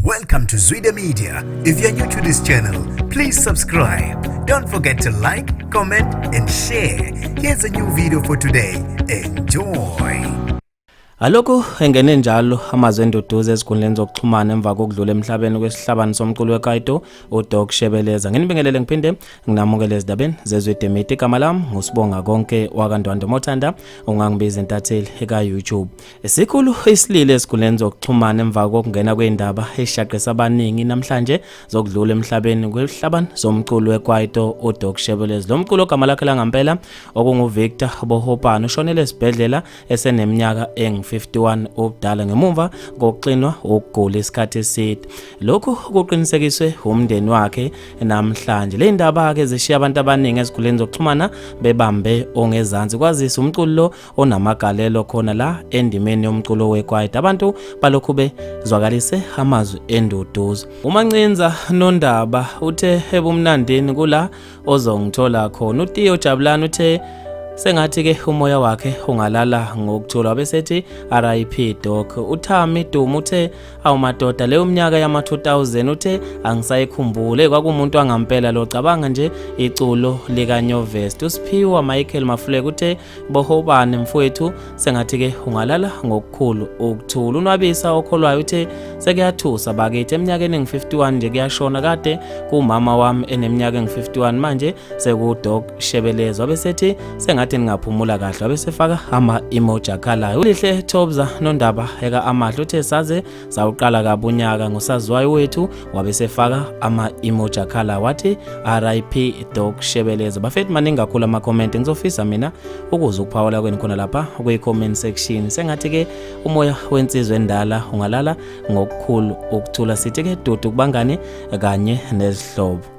Welcome to Zwida Media. If you're new to this channel, please subscribe. Don't forget to like, comment, and share. Here's a new video for today. Enjoy. Alokhu engene njalo amazwi enduduzo ezikhundleni zokuxhumana emva kokudlula emhlabeni kwesihlabani somculo weKaito uDoc Shebeleza. Nginibingelele ngiphinde nginamukele ezindabeni zeZwide Media. Igama lami nguSibonga Konke wakaNdwandwe Mothanda, ungangibiza intatheli eka YouTube. Isikhulu isilile ezikhundleni zokuxhumana emva kokungena kwendaba eshaqisa abaningi namhlanje zokudlula emhlabeni kwehlabani zomculo wekwaito uDoc Shebeleza. Lo mculo ogama lakhe langampela okunguVictor Bohopane ushonele esibhedlela eseneminyaka engu-51 ubudala ngemuva kokuxinwa ukugula isikhathi eside. Lokhu kuqinisekiswe umndeni wakhe namhlanje. Le ndaba-ke zishiya abantu abaningi ezikhuleni zokuxhumana bebambe ongezansi kwazise umculo lo onamagalelo khona la endimeni yomculo wekwaito. Abantu balokhu bezwakalise amazwi enduduzo. UMancinza Nondaba uthe ebumnandini kula ozongithola khona. UTiyo Jabulani uthe sengathi ke umoya wakhe ungalala ngokuthula, wabesethi RIP Doc. UThami Duma uthe awumadoda leyo minyaka yama 2000 uthe angisayikhumbule, kwakumuntu angampela lo, cabanga nje iculo lika Nyovest. USiphiwa Michael Mafuleka uthe bohobane mfowethu, sengathi ke ungalala ngokukhulu ukuthula. Unwabisa okholwayo uthe sekuyathusa bakithi, eminyakeni engu-51 nje kuyashona, kade kumama wami eneminyaka engu-51 manje sekuDoc Shebeleza. Wabesethi sengathi ningaphumula kahle, wabesefaka ama-emoji akhalayo. Ulihle Thobza Nondaba eka Amahle uthe saze sawuqala kabi unyaka ngosaziwayo wethu, wabesefaka ama-emoji akhalayo wathi RIP Doc Shebeleza. Bafethu, maningi kakhulu ama-comment, ngizofisa mina ukuze ukuphawula kwenu khona lapha kwi-comment section. Sengathi-ke umoya wensizwa endala ungalala ngokukhulu ukuthula. Sithi-ke dudu kubangani kanye nezihlobo.